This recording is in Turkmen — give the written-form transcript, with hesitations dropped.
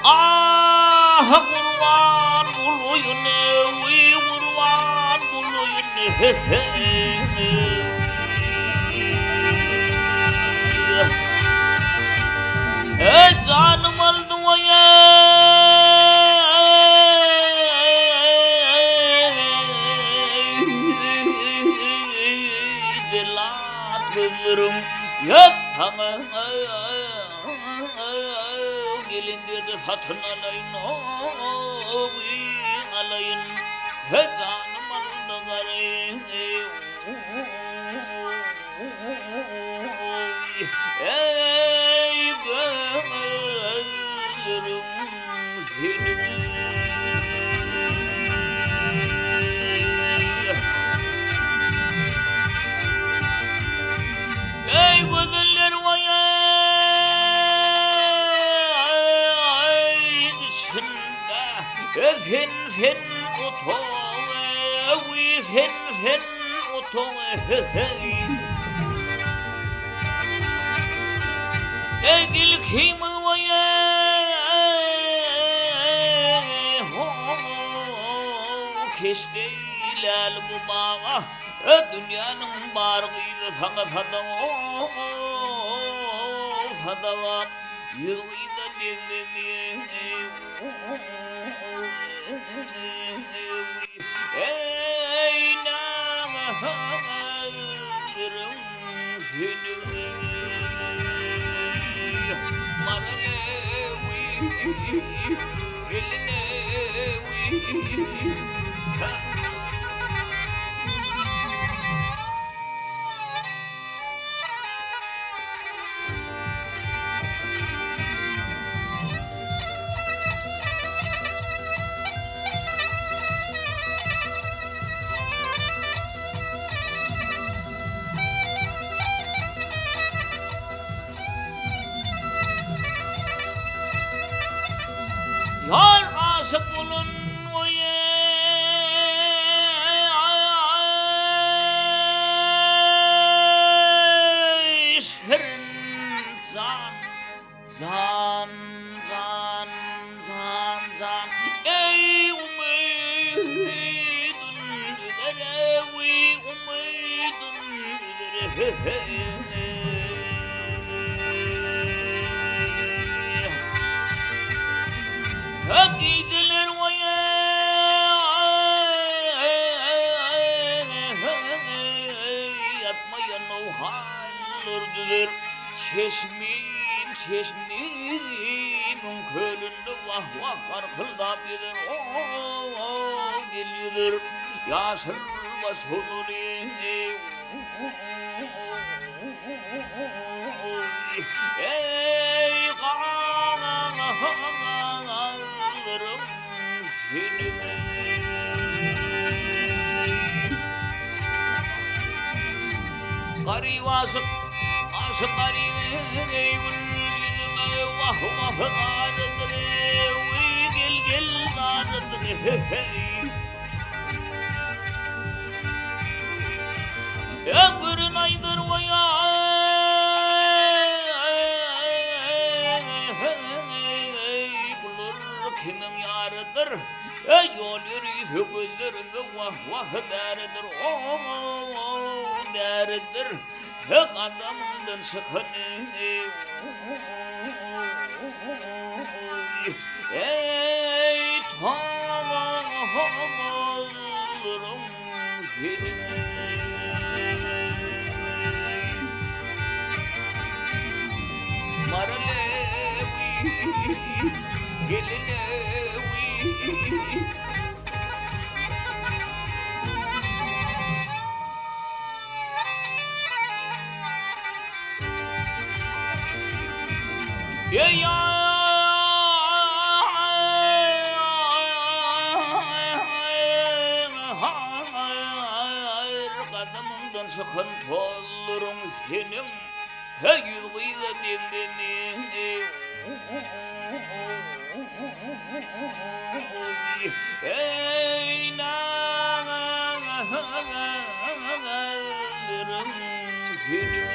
Ah gurban bolaýyn eý gurban bolaýyn Eý janym aldy waý Jellat gözleriň ýat saňa Gelinleri satyn alaýyn, oý, alaýyn, He, janym aldy gary, oý, Eý, gözleriň seniň. Eý gözeller waý içinde sen sen otagy sen sen otagy Eý gilkimiz waý keşdeýläli bu baga Dünýäniň bar gyzy saňa sadaga, sadaga, Ýüz gyza degmezmi, eý, nazaryň seniň, Maral-eý, gelin-eý. Ýar aşyk bolan Oý şirin jan Jan jan jan jan Eý umydyn üzere Umydyn üzere Gijeler Ýatmaýan owhallar düzer Çeşmim çeşmimiň kölünde Wah-wah arkyldap ýüzer Gel ýüzer Ýaşyl baş huzurly Eý gaňaňaňaňaňlaryň seniň. Garyp aşyk, aşyk garyp eý gül ýüzüňe wah wah zarydyr eý gel gel zarydyr heý. Öňürün aýdyr waý Bular kimiň ýarydyr Ýol ýörüse gözlerime wah wah bäridir Bäridir Gadamyňdan çykany Eý tagalaryň seniň. Maral-ewi, gelin-ewi. Eý-ýa-aý-aý-aý-aý-aý Gadamyňdan çykan tozlaryň seniň Heý ýüz gyza meňzemi Eý nazaryň seniň.